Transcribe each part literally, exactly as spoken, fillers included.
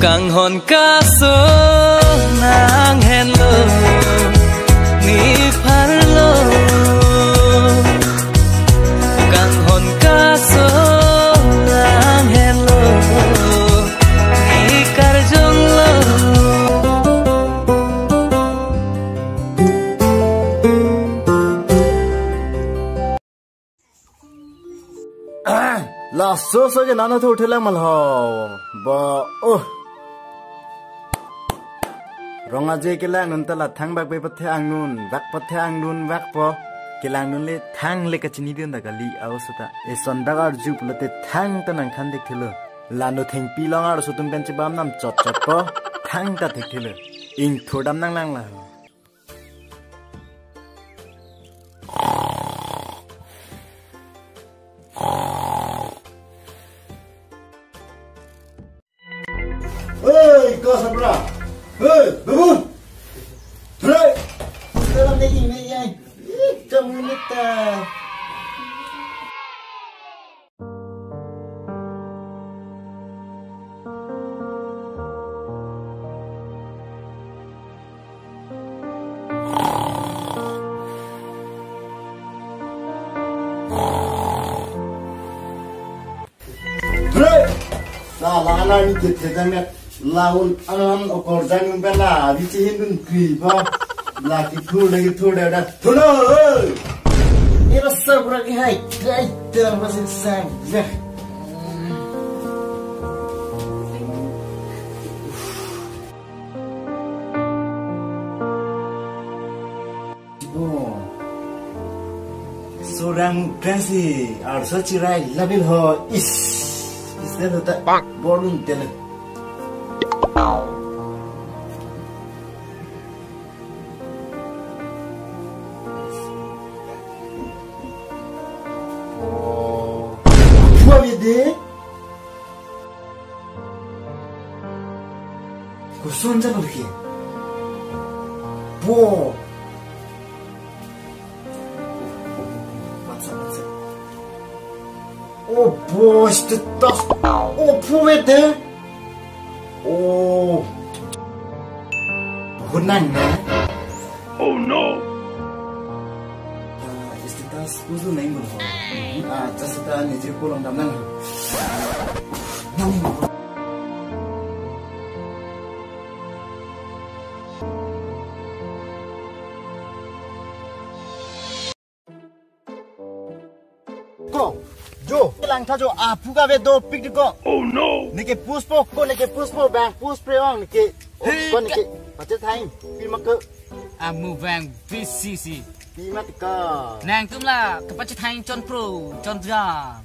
Kanghon kaso nanghenlo, ne pharlo. Kanghon kaso nanghenlo, ne karjonglo. Laso so ke nana thur thelang malho. Ba, oh. Rong aje kelang nun ta la thangbak pe pathe angnun, bak pathe angnun, bak po. Kelang nun le thang le kachinidun ta kali, aoso ta. Eson dak arju pulote thang ta nangthan thekthelo. Lano thengpi long arso atum pen chebam nam chot chot po. Thang ta thekthelo. Ingthur dam nanglang la. Hei, ko Sabra. Hei, Babu. Hei. Salam lagi, Mei, ya. Ih, kamu ni ta. Hei! Sala alarni ke thejang net laun an okorjang bela bici hindun kri ba. Laki thur lagi thur dada. Thulo! Ira sabra ki hai. Hai, ter masih sang. Ya. Oh. Seorang kasih arsa chirai labil ho is. Is dia letak bak bolun tele. Oh. Apa dia? Koson jalo lagi. Bo. What's up, what's up? Oh, bo, status. Oh, phu vete. Oh. Hunang na. Oh no. Ah, status kuzu nai mo. Ah, just ta nije ko long dam nang. Nang mo. Ko, jo, langtha jo, aphu kave dopik di ko. Oh no! Neke push po, ko neke push po, bang push pre ong, neke, oh, hey, ko neke, ka- pachet thang, pi mak ke. Amu bang V C C. Pi mak ke. Nangtum la, kepachet thang chon pro, chon ja.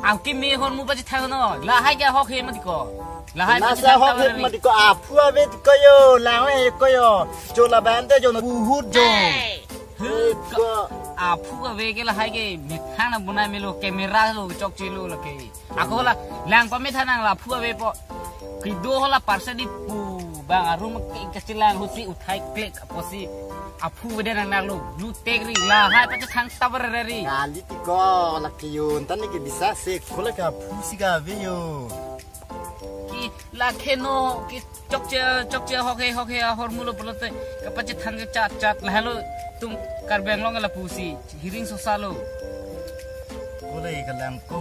Akim me hormu pachet thang no, lahai ke ahok he mati ko. Lahai nasa pachet thang ahok he tabar mati ko, aphu ave ko yo, lang he ko yo. Jo la bante jo no, buhut jo. Hey! He ko. Aphu ave ke lahai ke methang na bunai melo, camera lo chokche lo lake. Ako la lang pametha nang la aphu ave po. Kido ho la parsa di pu bang arum ke kachelang husi uthai klik aposi aphu vede nang nang lo. Lu tek ri lahai pachet thang tabar ri. Kali ti ko la kiyun tan ke bisa se ko la ke aphu si kave yo. Ki la kheno ki chokche chokche ahok he ahok he ahormu lo pulote kapachet thang ke chat chat lahelo tum Karbi Anglong lapusi hiring sosa lo. Ko le kalang ko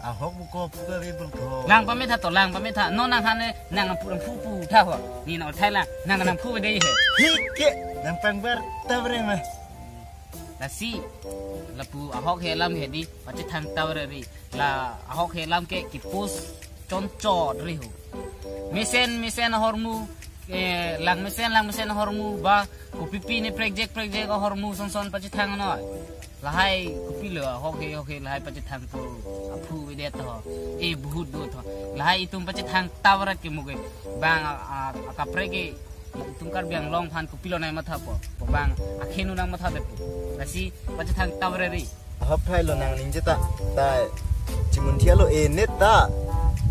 ahok bu ko phu kave bul ko. Lang pametha to lang pametha no nang hane nang phu phu phu tha ho ni no thai lang nang nang phu dei he. Hike nang pangbar tabar ma. Lasi lapu ahok he lam he di pachet thang tabar ri. La ahok he lam ke ki post chon chot ri ho. Mesen mesen ahormu, eh, lang mesen lang mesen ahormu ba kopi pi ne project project ahormu son son pachet thang noi. Lahai kopi lo ahok he ahok he lahai pachet thang po aphu vede to. Eh, buhut do to. Lahai itum pachet thang tabar ke muge. Bang a, a, a kaprek ke itum Karbi Anglong aphan kopilo nai matha po. Po bang akhenu nang matha de po. Lasi pachet thang tabar ri. Ahok thai lo nang ningje ta. Ta chimun thia lo e net ta.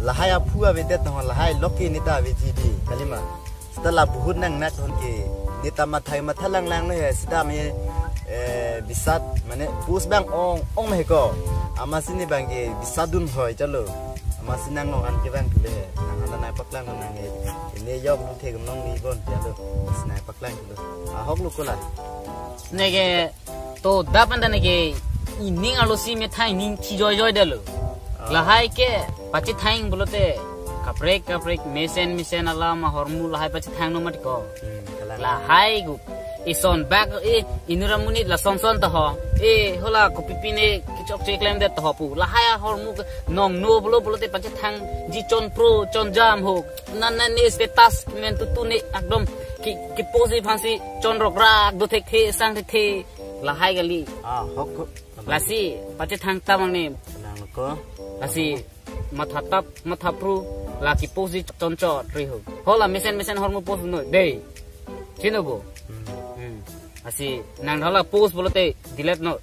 Lahai aphu ave det no lahai lok ke net ta ave ji di. Kalima. Seta la buhut nang nak hon ke net ta matha matha lang lang no he seta me, eh, bisat mane post bang ong ong he ko. Amatsi ne bang ke bisat dun hoi chalo. Amatsi nang ong an ke bang le. Nang an Nai paklang ko nang e. Ini yok nang the gumnong ni bon ya lo. Nai paklang ko. Ahok lo ko la. Neke to dap anta neke ining arlosi methang ining thi joijoi detlo. Ah. Lahai ke pachethang pulote kaprek kaprek mesen mesen alam ahormu lahai pachethang no mat ko. Hmm, kalang. Lahai gu ison bak e inut amonit lason son ta ho. E hola kopi pine kechokche klemdet ta ho pu. Lahai ahormu ke nongno pulo pulote pachethangji chonpro chonjam ho. Nan nan ne status men tutu ne ekdom ki, ki post aphansi chonrokrak do thekthe sang thekthe lahai kali. Ah, hok ko. Lasi pachethang ta bang ne. Nang ko. Lasi matha tap matha pru la ki post ji chonchot ri ho. Hola mesen mesen ahormu post no dei. Chino bo. Hmm. Hmm. Lasi nang hola post pulote delete no.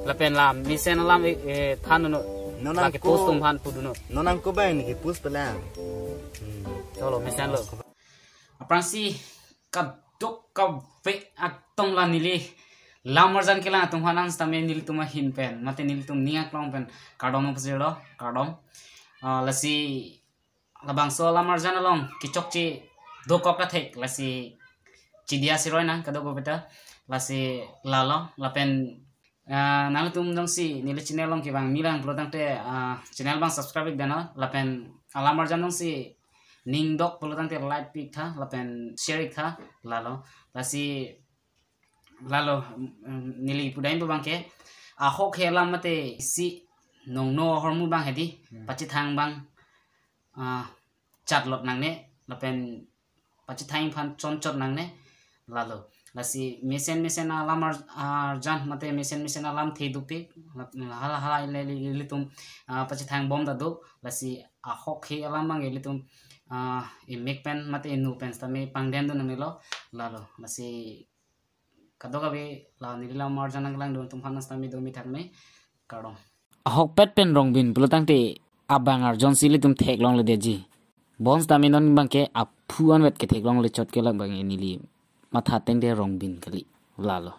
Lapen la mesen alam e, e, than no. No la nang ki post ko. Tum han pudu no. No nang ko bang ne ki post pelang. Hmm. Cholo mesen lo. Aphrangsi kadokave atum la neli lam arjan kelang atum aphan nang sitame nelitum ahin pen mate nelitum ning aklong pen kardom pajirlo, kardom. Ah, lasi labangso lam arjan along kechokche dokok ta thek, lasi chidia siroi nang kadokave ta, lasi lalo lapen ah, nangtum jongsi neli channel along kevang milang pulo tangte, ah, channel bang subscribe ik dano lapen alam arjan jongsi ning dok pulo tangte like pi ik tha lapen share ik tha lalo. Lasi lalo, mm, neli pudam pu bang ke ahok he alam mate si nongno ahormu bang hedi. Hmm. Pachethang bang, ah, chatlot nangne lapen pachethang aphan chonchot nangne lalo. Lasi mesen mesen alam ar-, arjan mate mesen mesen alam the dopik la-, hala hala le le ilitum, ah, pachethang bom ta do. Lasi ahok he alam bang ilitum, ah, imek pen mate inu pen sitame pangdeng do nang melo lalo. Lasi kadokave la neli lam arjan nang kelang dun atum aphan nang sitame do mi thak me kardom. Ahokpet pen rongbin pulo tangte abang arjan si ilitum theklongledetji. Bonsitame non bang ke aphu anvet ketheklongle chot ke lak bang e neli matha tengte rongbin kali. Lalo.